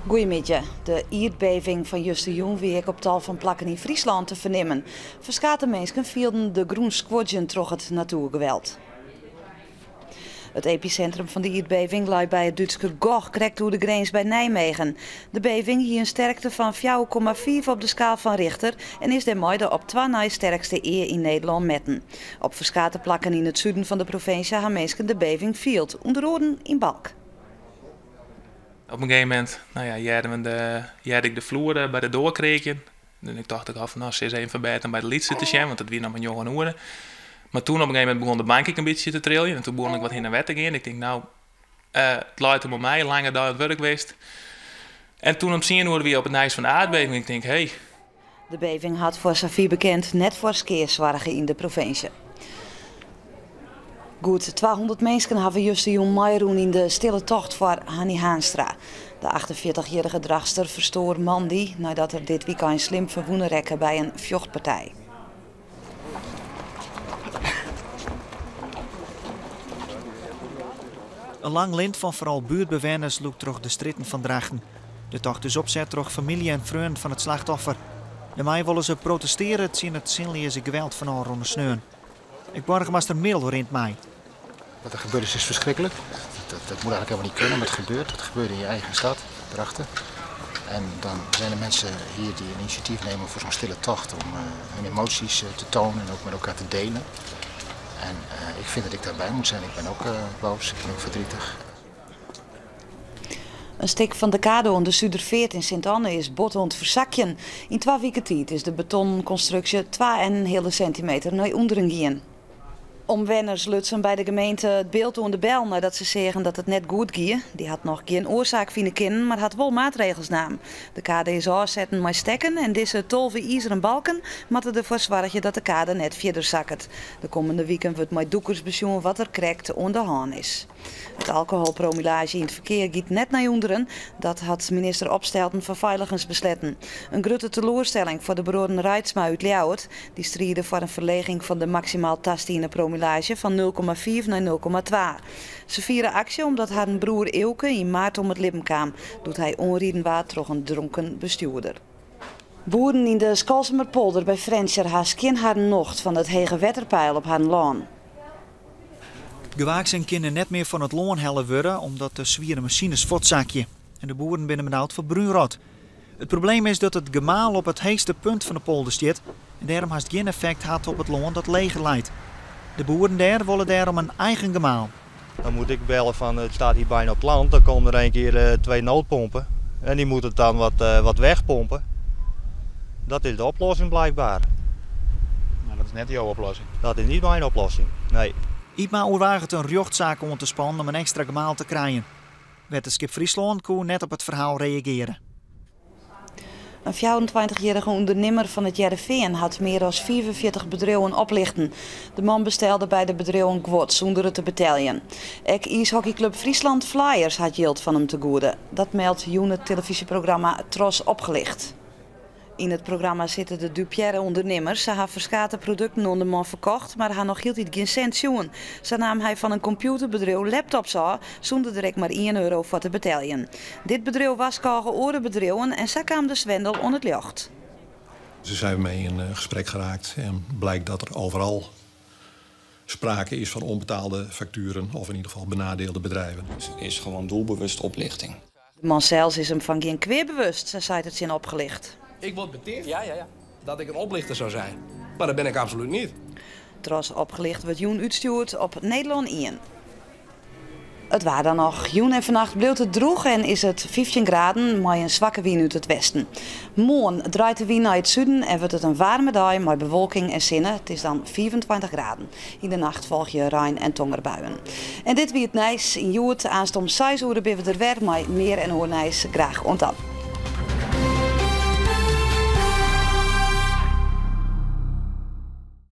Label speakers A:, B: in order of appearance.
A: Goeiemiddei. De ierdbeving fan justerjûn wie ek op tal fan plakken yn Fryslân te fernimmen. Ferskate minsken fielden de grûn skodzjen troch it natoergeweld. It episintrum fan de ierdbeving lei by it Dútske Goch, krekt oer de grins by Nijmegen. De beving hie in sterkte fan 4,5 op de skaal fan Richter en is dêrmei de op twa nei sterkste ea yn Nederlân metten. Op ferskate plakken yn it suden fan de provinsje ha minsken de beving field, ûnder oaren yn Balk.
B: Op in gegeven momint, nou ja, hearden we de, hearde ik de floer eh, by de doar kreakjen. En ik tocht ik al fan, nou, se is even fan bêd om by de lytste te sjen, want it wie noch mar njoggen oere. Mar toen op in gegeven momint begûn de bank ek in bytsje te triljen en toen begûn ik wat hinne en wer te gean. Ik tink, nou, eh, it leit om my, lange dei oan it wurk west. En toen om tsien oere wie op it nijs fan de aardbeving. Ik tink, hey.
A: De beving hat foar safier bekend net foar skea soarge yn de provinsje. Goed 200 minsken hawwe justerjûn meirûn yn de stille tocht foar Hanny Haanstra. De 48-jierrige Drachtster ferstoar moandei neidat er dit wykein slim ferwûne rekke by in fjochtpartij.
C: In lang lint fan foaral buertbewenners lûkt troch de strjitten fan Drachten. De tocht is opset troch famylje en freonen fan it slachtoffer. Dêrmei wolle se protestearje tsjin it sinleaze geweld fan ôfrûne sneon. Ek boargemaster Mil rint mei.
D: Wat er gebeurd is, is verschrikkelijk. Dat, dat, dat moet eigenlijk helemaal niet kunnen, maar het gebeurt. Het gebeurt in je eigen stad, Drachten. En dan zijn er mensen hier die een initiatief nemen voor zo'n stille tocht om uh, hun emoties eh, te tonen en ook met elkaar te delen. En uh, ik vind dat ik daarbij moet zijn. Ik ben ook boos, ik ben ook verdrietig.
A: In stik fan de kade oan de Suderfeart yn Sint Anne is bot oan it fersakjen. Yn twa wike tiid is de betonnen konstruksje twa en in heale sintimeter nei ûnderen gien. Omwenners lutsen by de gemeente It Bilt oan de bel neidat se seagen dat it net goed gie. Dy hat noch gjin oarsaak fine kinnen, mar hat wol maatregels naam. De kade is ôfsetten mei stekken en dizze 12 izeren balken moatte derfoar soargje dat de kade net fierder sakket. De kommende wiken wurdt mei dûkers besjoen wat der krekt oan de hân is. It alkoholpromillaazje yn it ferkear giet net nei ûnderen. Dat hat minister Opstelten fan Feiligens besletten. In grutte teloarstelling foar de bruorren Reitsma út Ljouwert. Dy stride foar in ferleging fan de maksimaal tastiene promillaazje fan 0,5 nei 0,2. Se fiere aksje omdat harren broer Eelke yn maart om it libben kaam doe't hy oanriden waard troch in dronken bestjoerder. Boeren yn de Skolsumerpolder by Frjentsjer ha skjin harren nocht fan it hege wetterpeil op harren lân.
C: Gewaaksen kinne net mear fan it lân helle wurde omdat de swiere masines fuortsakje en de boeren binne benaud foar brúnrot. It probleem is dat it gemaal op it heechste punt fan de polder stiet en dêrom hast gjin effekt hat op it lân dat leger leit. De boeren dêr wolle dêrom in eigen gemaal.
E: Dan moet ik bellen van het staat hier bijna op het land. Dan komen er een keer eh, twee noodpompen. En die moeten het dan wat, eh, wat wegpompen. Dat is de oplossing blijkbaar.
F: Maar dat is net jouw oplossing.
E: Dat is niet mijn oplossing, nee.
C: Ypma oerwaget in rjochtsaak oan te spannen om in ekstra gemaal te krijen. Wetterskip Fryslân koe net op it ferhaal reagearje.
A: In 24-jierrige ûndernimmer fan It Hearrenfean hat mear as 45 bedriuwen oplichten. De man bestelde by de bedriuwen guod sûnder it te beteljen. Ek iishockeyklup Friesland Flyers hat jild fan him te goede. Dat meldt jûn it telefyzjeprogramma Tros Opgelicht. Yn it programma sitte de dupearre ûndernimmers. Se ha ferskate produkten oan de man ferkocht, mar ha noch hieltyd gjin sint sjoen. Sa naam hy fan in kompjûterbedriuw laptops ôf, sûnder der ek mar ien euro foar te beteljen. Dit bedriuw warskôge oare bedriuwen en sa kaam de swendel oan it ljocht.
G: Ze zijn mee in eh, gesprek geraakt en blijkt dat er overal sprake is van onbetaalde facturen of in ieder geval benadeelde bedrijven.
H: Het is gewoon doelbewust oplichting.
A: De man sels is him fan gjin kwea bewust, sa seit er tsjin Opgelicht.
I: Ik word beticht ja, ja, ja. dat ik een oplichter zou zijn. Maar dat ben ik absoluut niet.
A: Tros Opgelicht wurdt jûn útstjoerd op Nederlân 1. It waar dan noch. Jûn en fannacht bliuwt it drûch en is it 15 graden mei in swakke wyn út it westen. Moarn draait de wyn nei it suden en wurdt it in waarme dei mei bewolking en sinne. It is dan 25 graden. Yn de nacht folgje rein en tongerbuien. En dit wie it nijs yn Hjoed. Aanst om seis oere binne we der wer mei mear en oar nijs. Graach oant dan.